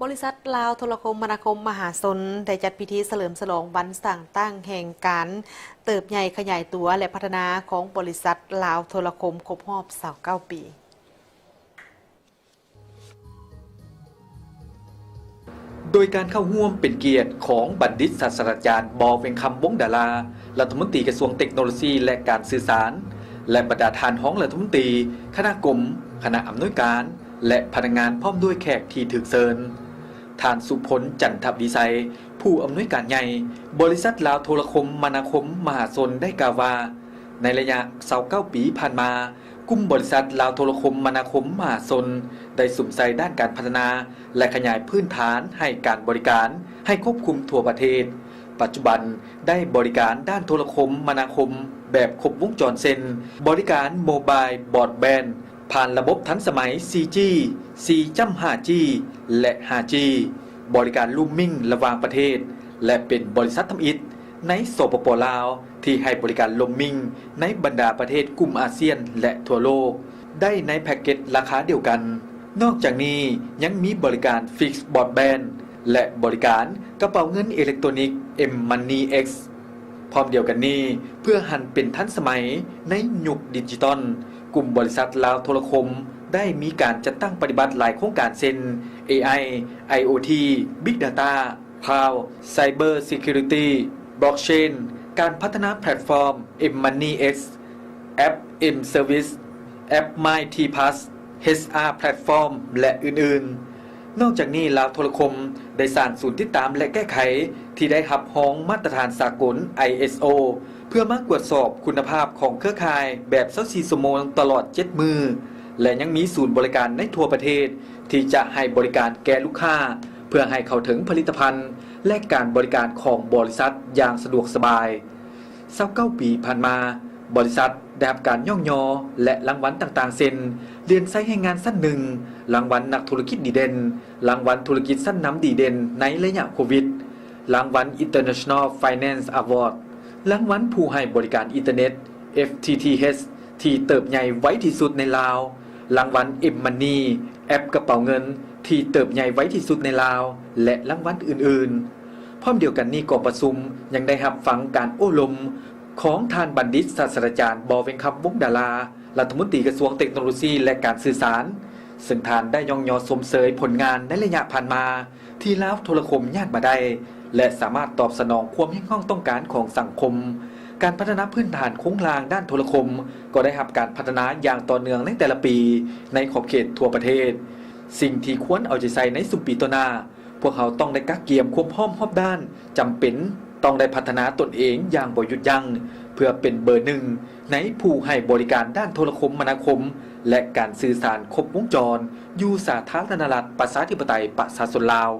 ບໍລິສັດລາວໂທລະຄົມມະນາຄົມມະຫາຊົນ ໄດ້ຈັດພິທີສະເຫຼີມສະຫຼອງວັນສ້າງຕັ້ງແຫ່ງການເຕີບໃຫຍ່ຂະຫຍາຍຕົວ ແລະ ພັດທະນາຂອງບໍລິສັດລາວໂທລະຄົມຄົບຮອບຊາວເກົ້າປີ. ໂດຍການເຂົ້າຮ່ວມເປັນກຽດຂອງບັນດິດສາດສະດາຈານ ບໍ່ ວຽງຄຳ ວົງດາລາ ລັດຖະມົນຕີກະຊວງເຕັກໂນໂລຊີ ແລະ ການສື່ສານ ແລະ ບັນດາທ່ານຮອງລັດຖະມົນຕີ, ຄະນະກົມ, ຄະນະອຳນວຍການ ແລະ ພະນັກງານ ພ້ອມດ້ວຍແຂກທີ່ຖືກເຊີນ. ທ່ານ ສຸພົນ ຈັນທະວິໄຊ ຜູ້ອຳນວຍການໃຫຍ່ ບໍລິສັດລາວໂທລະຄົມມະນາຄົມມະຫາຊົນ ໄດ້ກ່າວວ່າ ໃນໄລຍະຊາວເກົ້າປີຜ່ານມາ, ກຸ່ມບໍລິສັດລາວໂທລະຄົມມະນາຄົມມະຫາຊົນ ໄດ້ສຸມໃສ່ດ້ານການພັດທະນາ ແລະ ຂະຫຍາຍພື້ນຖານໃຫ້ການບໍລິການໃຫ້ຄອບຄຸມທົ່ວປະເທດ. ປັດຈຸບັນໄດ້ບໍລິການດ້ານໂທລະຄົມມະນາຄົມແບບຄົບວົງຈອນ ເຊັ່ນ ບໍລິການໂມບາຍບຣອດແບນ ຜ່ານລະບົບທັນສະໄໝ ສີ່ຈີ ສີ່ຈ້ຳຫ້າຈີ ແລະ ຫ້າຈີ, ບໍລິການໂຣມມິງລະຫວ່າງປະເທດ ແລະ ເປັນບໍລິສັດທຳອິດໃນ ສປປ ລາວ ທີ່ໃຫ້ບໍລິການໂຣມມິງໃນບັນດາປະເທດກຸ່ມອາຊຽນ ແລະ ທົ່ວໂລກ ໄດ້ໃນແພັກເກັດລາຄາດຽວກັນ. ນອກຈາກນີ້ຍັງມີບໍລິການຟິກບຣອດແບນ ແລະ ບໍລິການກະເປົາເງິນເອເລັກໂຕຣນິກ M-Money X. ພ້ອມດຽວກັນນີ້, ເພື່ອຫັນເປັນທັນສະໄໝໃນຍຸກດິຈິຕອນ, ກຸ່ມບໍລິສັດລາວໂທລະຄົມໄດ້ມີການຈັດຕັ້ງປະຕິບັດຫຼາຍໂຄງການ ເຊັ່ນ ເອໄອ, IoT, Big Data, Cloud, Cyber Security, Blockchain, ການພັດທະນາແພລດຟອມ M-Money X, ແອັບ M-Service, ແອັບ My T Plus, HR Platform ແລະ ອື່ນໆ. ນອກຈາກນີ້, ລາວໂທລະຄົມໄດ້ສ້າງສູນຕິດຕາມ ແລະ ແກ້ໄຂ ທີ່ໄດ້ຮັບຮອງມາດຕະຖານສາກົນ ISO ເພື່ອມາກວດສອບຄຸນນະພາບຂອງເຄືອຂ່າຍແບບຊາວສີ່ຊົ່ວໂມງຕະຫຼອດເຈັດມື້ ແລະ ຍັງມີສູນບໍລິການໃນທົ່ວປະເທດ ທີ່ຈະໃຫ້ບໍລິການແກ່ລູກຄ້າ ເພື່ອໃຫ້ເຂົ້າເຖິງຜະລິດຕະພັນ ແລະ ການບໍລິການຂອງບໍລິສັດຢ່າງສະດວກສະບາຍ. ຊາວເກົ້າປີຜ່ານມາ, ບໍລິສັດໄດ້ຮັບການຍ້ອງຍໍ ແລະ ລາງວັນຕ່າງໆ ເຊັ່ນ ຫຼຽນໄຊແຮງງານຊັ້ນໜຶ່ງ, ລາງວັນນັກທຸລະກິດດີເດັ່ນ, ລາງວັນທຸລະກິດຊັ້ນນຳດີເດັ່ນໃນໄລຍະໂຄວິດ, ລາງວັນ International Finance Award, ລາງວັນຜູ້ໃຫ້ບໍລິການອິນເຕີເນັດ FTTH ທີ່ເຕີບໃຫຍ່ໄວທີ່ສຸດໃນລາວ, ລາງວັນ M-Money ແອັບກະເປົາເງິນທີ່ເຕີບໃຫຍ່ໄວທີ່ສຸດໃນລາວ ແລະ ລາງວັນອື່ນໆ. ພ້ອມດຽວກັນນີ້, ກອງປະຊຸມຍັງໄດ້ຮັບຟັງການໂອ້ລົມຂອງທ່ານບັນດິດສາດສະດາຈານ ບໍ່ ວຽງຄຳ ວົງດາລາ ລັດຖະມົນຕີກະຊວງເຕັກໂນໂລຊີ ແລະ ການສື່ສານ, ເຊິ່ງທ່ານໄດ້ຍ້ອງຍໍຊົມເຊີຍຜົນງານໃນໄລຍະຜ່ານມາ ທີ່ລາວໂທລະຄົມຍາດມາໄດ້ ແລະ ສາມາດຕອບສະໜອງຄວາມຮຽກຮ້ອງຕ້ອງການຂອງສັງຄົມ. ການພັດທະນາພື້ນຖານໂຄງລ່າງດ້ານໂທລະຄົມກໍໄດ້ຮັບການພັດທະນາຢ່າງຕໍ່ເນື່ອງໃນແຕ່ລະປີໃນຂອບເຂດທົ່ວປະເທດ. ສິ່ງທີ່ຄວນເອົາໃຈໃສ່ໃນຊຸມປີຕໍ່ໜ້າ, ພວກເຮົາຕ້ອງໄດ້ກະກຽມຄວາມພ້ອມຮອບດ້ານ, ຈຳເປັນຕ້ອງໄດ້ພັດທະນາຕົນເອງຢ່າງບໍ່ຢຸດຢັ້ງ ເພື່ອເປັນເບີໜຶ່ງໃນຜູ້ໃຫ້ບໍລິການດ້ານໂທລະຄົມມະນາຄົມ ແລະ ການສື່ສານຄົບວົງຈອນ ຢູ່ສາທາລະນະລັດ ປະຊາທິປະໄຕ ປະຊາຊົນລາວ.